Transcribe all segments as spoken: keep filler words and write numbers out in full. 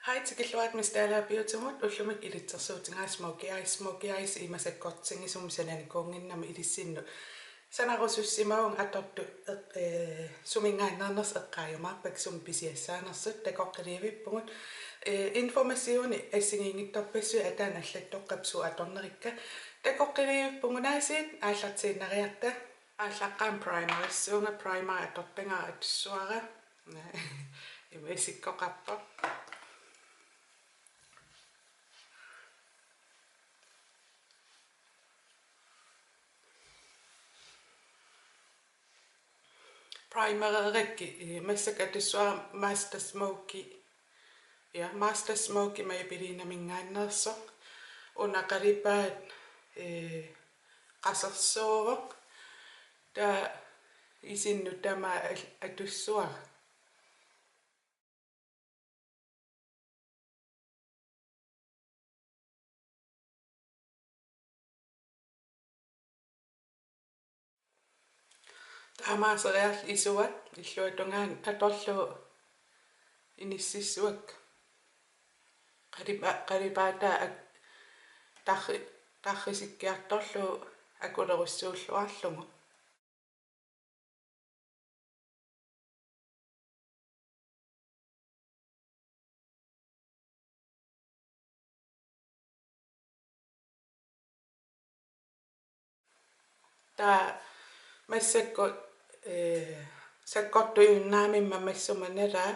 Hej, tikilluarit Miss Dalager Beautymut. Ullumi ilitsersuutigaara smokey eyes. Smokey eyes ima sakkortutigisumik sananikuunnginnama ilissinnut sanarusussimavunga. Atortut eq-, ee, suminngaanneernersut eqqaajumaarpakka, sumi pisiassaanersut. Takoqqiliivippugut. Ee, informationi assigiinngitsorpassuit ataani allattoqqapput suut atornerikka. Takoqqiliivippugut, aasiit aallartiinnariarta. Aallaqqaammut primerissuunga, primeri atortagara atussavara. Ima isikkoqarpoq. Primereerakkit, ee, massakkut atussavara Master Smokey. Ja, Master Smokey Maybellineminngaanneersoq. Una qalipaat, ee, qasersuuvoq. Taava isinnut tamaat al-, atussavara. Taamaaseriarlugu isuat illuatungaanut atorlugu inississavakka. Qalipa-, qalipaataa ak-, tarri-, tarrisikkiartorlugu akulerussuulluarlugu. Taava massakkut, ee, sakkortujunnaammik massuma nalaa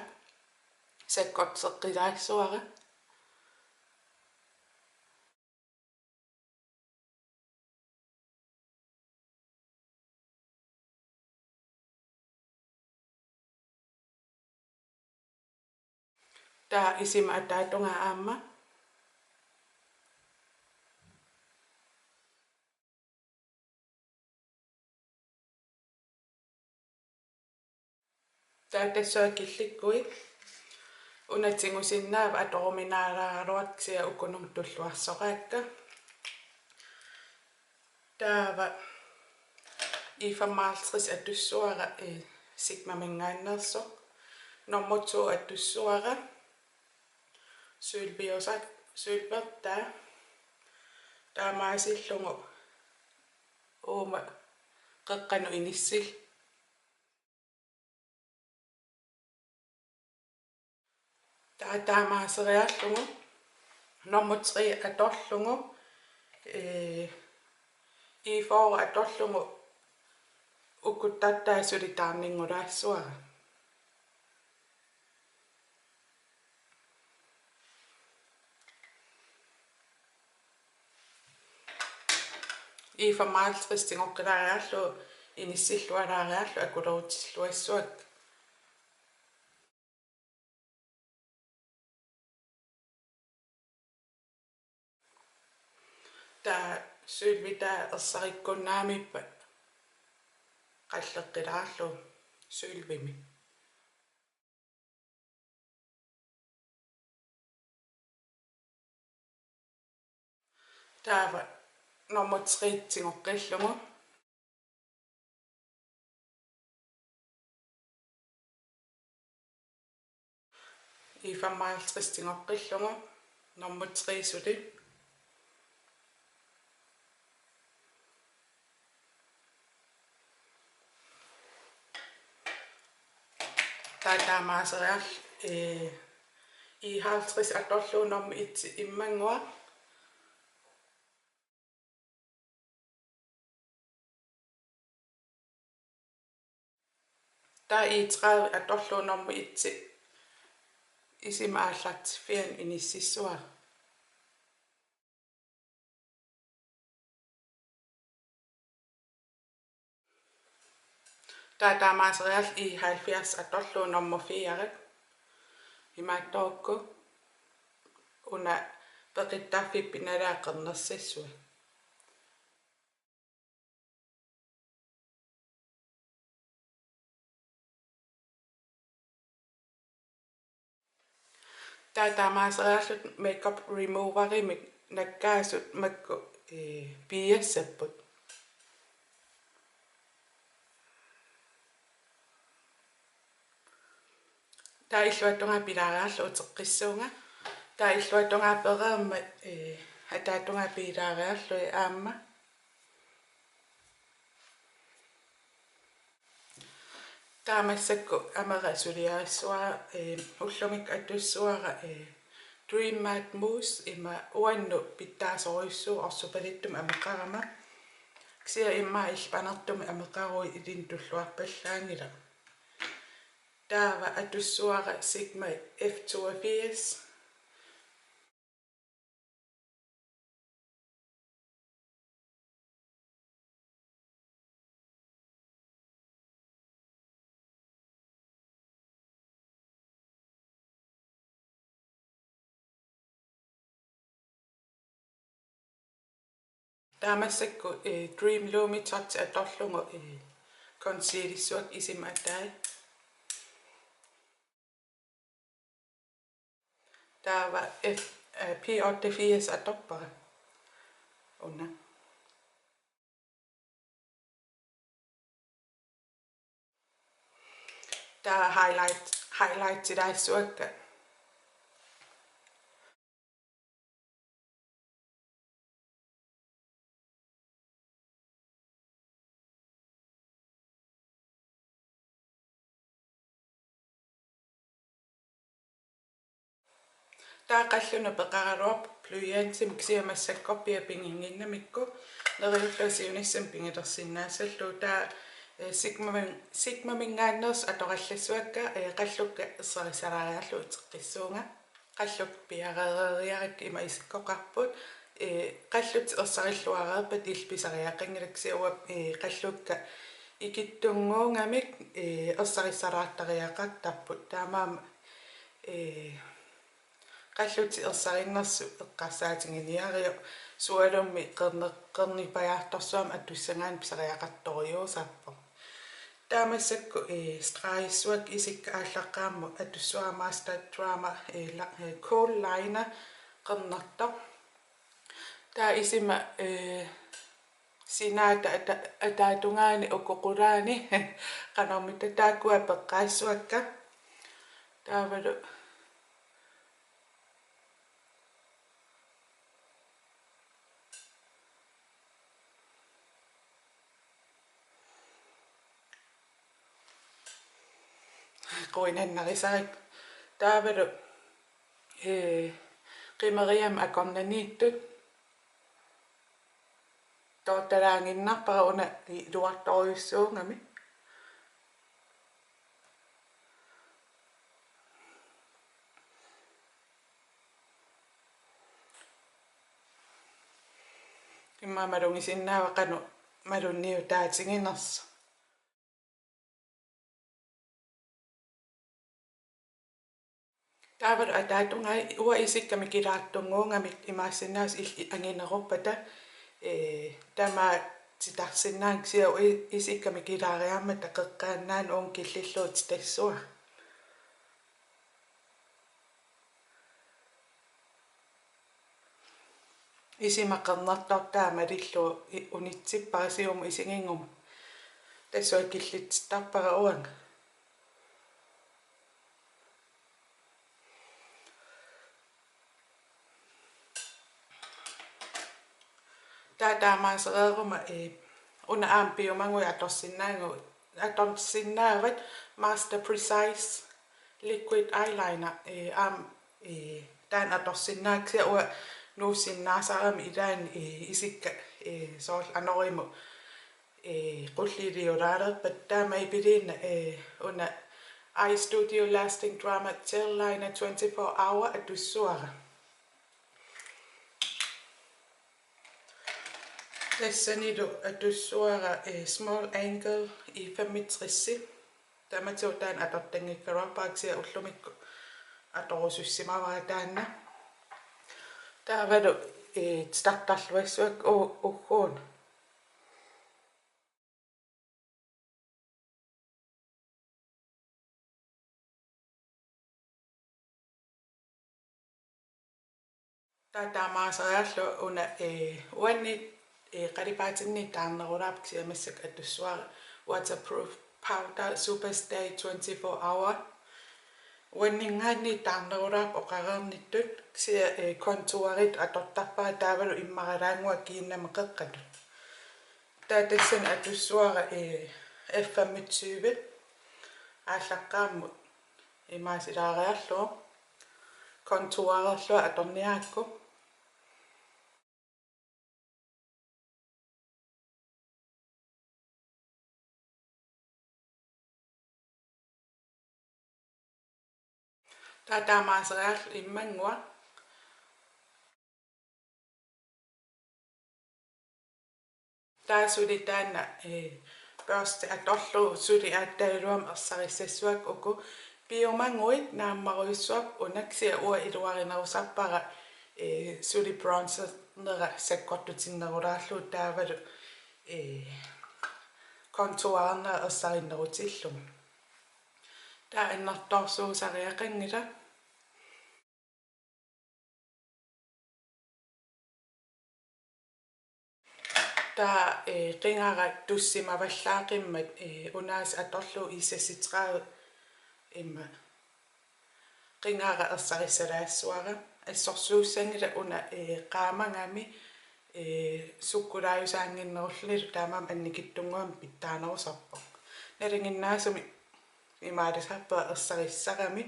sakkortuseqqilaassavara. Taava isima ataatungaa aamma. Taava tassunga killikkuit. Una tigusinnaavat atoruminaalaaraluartoq, kisianni ukununnga tulluarsoraakka. Taava E femoghalvtreds atussavara, ee, Sigmaminngaanneersoq. Nummer to atussavara. Sølviusa-, sølvertaa. Taamaasillugu uuma qeqqanut inissillugu. Taava taamaaseriarlugu nummer tre atorlugu, ee, E fyrre atorlugu ukuttartaa suli taarninngulaassavara. E femoghalvtreds tigoqqilaariarlugu inissillualaariarlugu akulerutilluassavakka. Taava sølvitaa ersarikkunnaamippat qalleqqilaarlugu sølvimik. Taava nummer tre tigoqqillugu. E femoghalvtreds tigoqqillugu, nummer tre suli. Taava taamaaseriarlugu, ee, E halvtreds atorlugu nummer et immannguaq. Taava E tredive atorlugu nummer et isima aallartiffianut inississavara. Taava taamaaseriarlugu E halvfjerds atorlugu nummer fire. Imaattoq ukku una peqittarfik pinalaa qernersiassavaa. Taava taamaaseriarluta makeup removerimik nakkaasut makku, ee, piiassapput. Taava illuatungaa pilaariarlugu uteqqissuunga. Taava illuatungaa pereermat, ee, ataatungaa piilaariarlugit aamma. Taava massakkut amera suliarissavara, ee, ullumikkut atussavara, ee, Dream Matte Mousse, ima uannut pitsaasorujussuuvoq orsupalittumik ameqarama. Kisianni immaqa illit panertumik ameqaruit ilinnut tulluarpallaanngilaq. Taava atussavara Sigma F toogfirs. Taava massakkut, eh, Dream Lumi Touch atorlugu, eh, concealerissavakka isima atai. Taava F, eh, P otteogfirs atorpara. Una. Taava highlight, highlightilaassavakka. Taava qallunut peqaraluarpoq blyantimik, kisianni massakkorpiaq piginnginnamikku, neriullugu siunissami pigilersinnaassallugu. Taava, eh, Sigmamin-, Sigmaminngaanneersut atorallassavakka, eh, qallukka ersarissalaariarlugit uteqqissuunga. Qallukka piareereeriarakku ima isikkoqarput, eh, qallutit ersarilluareerpat illit pisariaqanngilaq, kisianni uanga, eh, qallukka ikittunnguugamik, eh, ersarissalaartariaqartarput. Taamaammat, eh, qallutit ersarinnersut eqqarsaatiginiariuk, sualummik qerner-, qernipajaartorsuarmik atussagaanni pisariaqartorujussuusarpoq. Taava massakkut, eh, stregerissavakka isikka aallaqqaammut atussavara Master Drama, eh, la-, eh, Cool Liner qernertoq. Taava isima, eh, sinaata ata-, ataatungaani uku qulaani qanormita taakkua peqqaassavakka. Taavalu quinannarisarikku. Taavalu, eh, qimeriamik akornanniittut toortalaaginnarpara una iluartorujussuugami. Immaqa malugisinnaavara qanoq malunniutaatiginersoq. Taavalu ataatungaa uanga isikka mikilaartunnguugamik imaassinnaavoq illit angineruppat, eh, tamaat titarsinnaanngilaq, kisianni uanga i-, isikka mikilaariarmata qeqqaannaanut uunga killillugu titassavara. Isima qernertortaa malillugu i-, unitsippara siumut isigiguma. Tassa uanga killitsittarpara uanga. Taava taamaasereeruma, eh, una aamma piumaguit atorsinnaagu-, atorsinnaavat Master Precise Liquid Eyeliner, eh, aamma, eh, taanna atorsinnaavara, kisianni uanga nuussinnaasarama ilaanni, eh, isikka, eh, soorlu anorimut, eh, qulliliulaalerpat. Taava Maybelline, eh, una Eye Studio Lasting Drama Gel Liner twenty-four hour atussavara. Tassanilu atussavara, eh, Small Angle E femogtres. Tamatigut taanna atortanngikkaluarpara, kisianni ullumikkut atorusussimavara taanna. Taavalu, eh, titartarluassavakka u-, ugguuna. Taava taamaaseriarlugu una, eh, uannit, eh, qalipaatinniit taarnerulaarput, kisianni massakkut atussavara Waterproof Powder Superstay twenty-four hour. Uanninngaanniit taarnerulaarpoq oqareernittut, kisianni, eh, contourit atortarpara taavalu immaralaannguaq kiinnama qeqqatut. Taava tassani atussavara, eh, F femogtyve aallaqqaammut imaasilaariarlugu contourerlunga atorniarakku. Taava taamaaseriarlugu immannguaq. Taava suli taanna, eh, børste atorlugu suli aatsaat iluamik ersarissassuakka uku. Piumaguit naammarujussuarput una, kisianni uanga iluarinerusarpara, eh, suli bronzernera sakkortutinnerulaarlugu taavalu, eh, contourernera ersarinnerutillugu. Taava annertoorsuusariaqanngilaq. Taava, eh, qingara tussimavallaaqimmat, eh, unaasiaq atorlugu I seksogtredive imma qingara ersarissalaassuara. Assorsuussanngilaq una, eh, qaamagami, eh, sukkulaajusaannginnerullunilu taamaammat annikitsunnguamik pitsaanerusarpoq. Nalinginnaasumik imaalisarpara ersarissarami.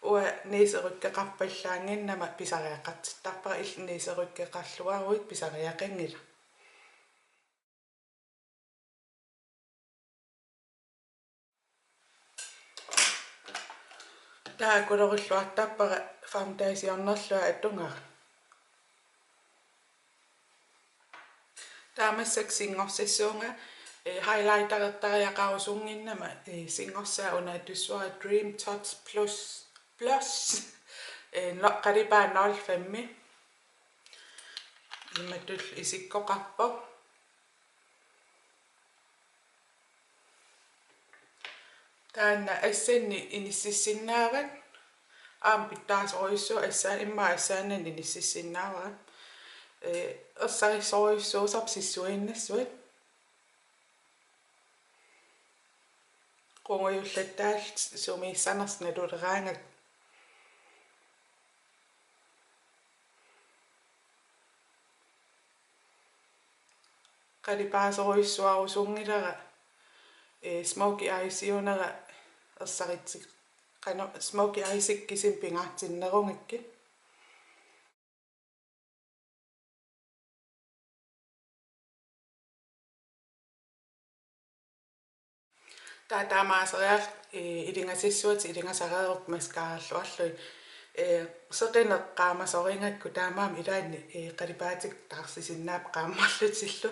Uanga næseryggeqarpallaannginnama pisariaqartittarpara, illit næseryggeqarluaruit pisariaqanngilaq. Taava kulorilluartarpara foundationerlunga atugara. Taava massakkut singorsassuunga, eh, highlighterertariaqarusunnginnama, eh, singorsaat una atussavara Dream Touch Plus, plus, eh, no-, qalipaat nul fem. Imatut isikkoqarpoq. Taanna assannik inississinnaavat. Aamma pitsaasorujussuuvoq, assaa-, immaqa assaanani inississinnaavara. Eh, ersarissorujussuusarpoq sissuinnassuit. Qungujullattaarlutik sumiissanersoq naluleraangakku. Qalipaasorujussuarusunngilara, eh, smoky eyesiunera ersaritsi-, qanoq, smoky eyes kisimik pingaartinnerugakkit. Taava taamaaseriarlugu, eh, ilingasassuatit ilingasareerukkit mascaralluarlugit. Eh, seqineq qaamasorigakku taamaammat ilaanni, eh, qalipaatit taarsisinnaavatit qaammarlutillu.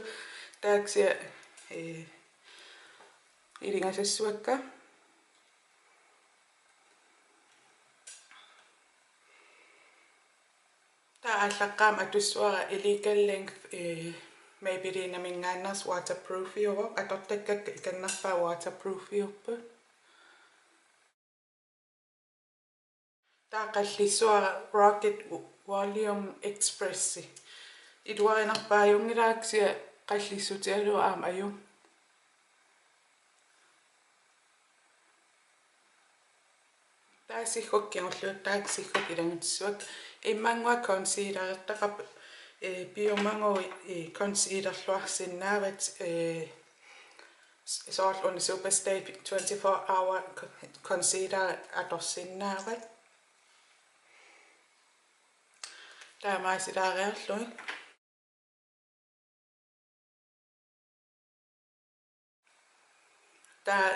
Taava kisianni, eh, ilingasassuakka. Taava aallaqqaammut atussavara Illegal Length, eh, Maybellineminngaanneersoq waterproofiuvoq, atortakkakka ikannerpaat waterproofiupput. Taava qallissavara Rocket Volume Expressi. Iluarinerpaajunngilaq kisianni qallissutigalugu aamma ajunngilaq. Taava siggukka kingulliuttarakku siggukka ilanngutissuakka. Immannguaq concealerertaqarpoq, eh, piumaguit, eh, concealerluarsinnaavat, eh, s-, soorlu una Superstay twenty-four hour co-, concealer atorsinnaavat. Taamaasilaariarlugit. Taava,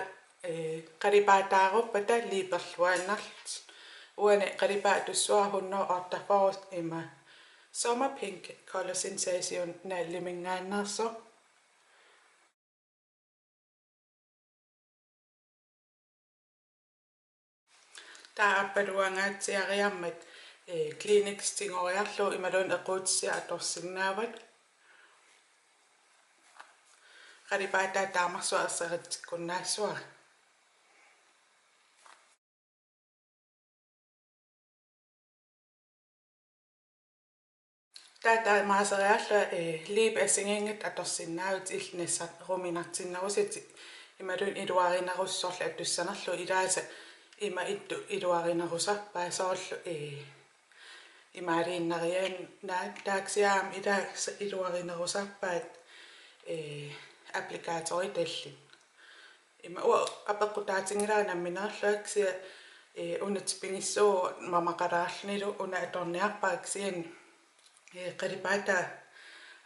eh, qalipaataaruppata liiperluinnarlutit. Uani qalipaat atussavara hundrede otteogfyrre ima Summer Pink Color Sensationaliminngaanneersoq. Taava aappaluttuangaatsiariarmat, eh, Kleenex tigoriarlugu imaluunniit equutissat atorsinnaavat. Qalipaataa taamarsuaq ersaritsikkunnaassavara. Taava taamaaseriarlunga, eh, liipit assigiinngitsut atorsinnaavatit illit nassarneq ruminartinnerusutit imaluunniit iluarinerusut sorleq atussanerlugu ilaasa ima ittu iluarinerusarpaat soorlu, ee, imaaliinnariaannaat taava kisianni aamma ila iluarinerusarpaat, ee, applikatorit tallit. Ima uanga apeqqutaatinngilara nammineerlunga kisianni, ee, una tipigissuuvoq mamaqalaarlunilu una atorniarpara kisianni, ee, qalipaataa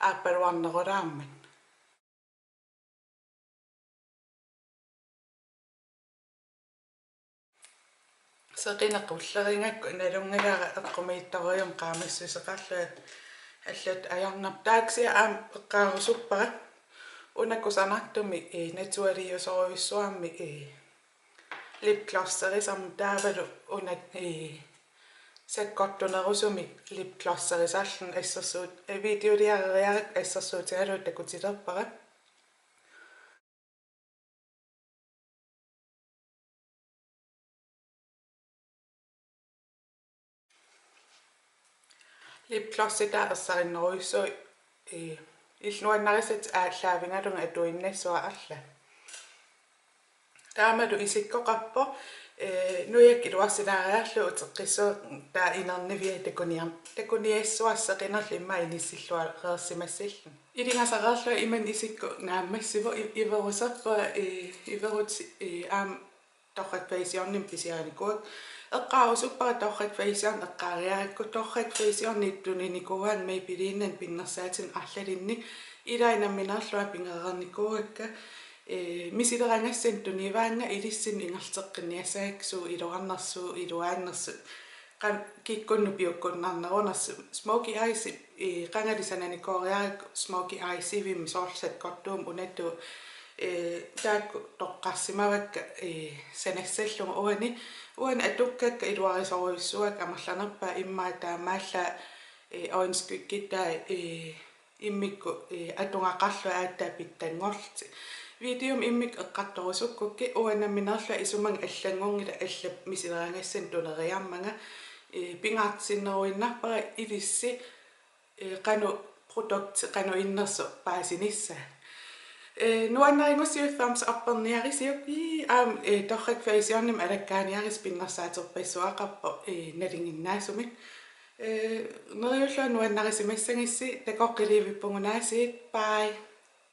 aappaluarnerulaarmat. Seqineq qullerigakku nalunngilara eqqumiitsorujummik qaamassuseqarlunga allatut ajornarpoq. Taava kisianni aamma eqqaarusuppara. Una kusanartumik, ee, naturaliusorujussuarmik, ee, lipglosserisarmat taavalu una, ee, sakkortunerusumik lipglosserisarluni assersuut-, ee, videoliareeriarakku assersuutigalugu takutilerpara. Lipglossi taava ersarinnerujussuuvoq, ee, illit nuannarisat aallaavigalugu atuinnassuat arlaat. Taamalu isikkoqarpoq, ee, nujakka iluarsilaariarlugu uteqqissuunga taava inernivia takuniar-, takuniassuarsi seqinerlu immaqa inissilluareersimassalluni. Ilingasareerlunga imannak isikkoq naammassivoq, i-, iveruserpunga, ee, iverut-, ee, aamma Torrak Fashionimik pisiarinikuuakka. Eqqaarusuppara Torrak Fashion eqqaariarakku. Torrak Fashionip tuninikuuaannga Maybellinenik pinnersaatinik arlalinnik. Ilai nammineerlunga pigereernikuuakka. Ee, misileragassanik tunivaannga ilissinnut ingerlateqqinniassagakku suut iluarnersut, iluaannersut. Qan-, kikkunnut piukkunnarnerunersut. Smokey eyes, ee, qangali sananikooriarakku smokey eyesivimmi soorlu sakkortuumik unatut, ee, taakku toqqarsimavakka, ee, sanassallugu uani. Uani atukkakka iluarisorujussuakka amerlanerpaat immaqa taamaallaat, ee, øjenskyggitai, ee, immikkut, ee, atugaqarlugit aatsaat pitsanngorlutik. Videomi immikkut eqqartorusukkukkit uanga nammineerlunga isumaga allanngunngilanga allap misileragassanik tuneriarmanga, ee, pingaartitsineruinnarpara ilissi, ee, qanoq produkti qanoq innersoq paasinissaa. Ee, nuannarigussiuk thumbs up-erniarisiuk, ii, aamma, ee, Torrak Fashionimik alakkaaniaritsi pinnersaaterpassuaqarpoq, ee, nalinginnaasumik. Ee, neriullunga nuannarisimassagissi, takoqqiliivippugut aasiit. Bye.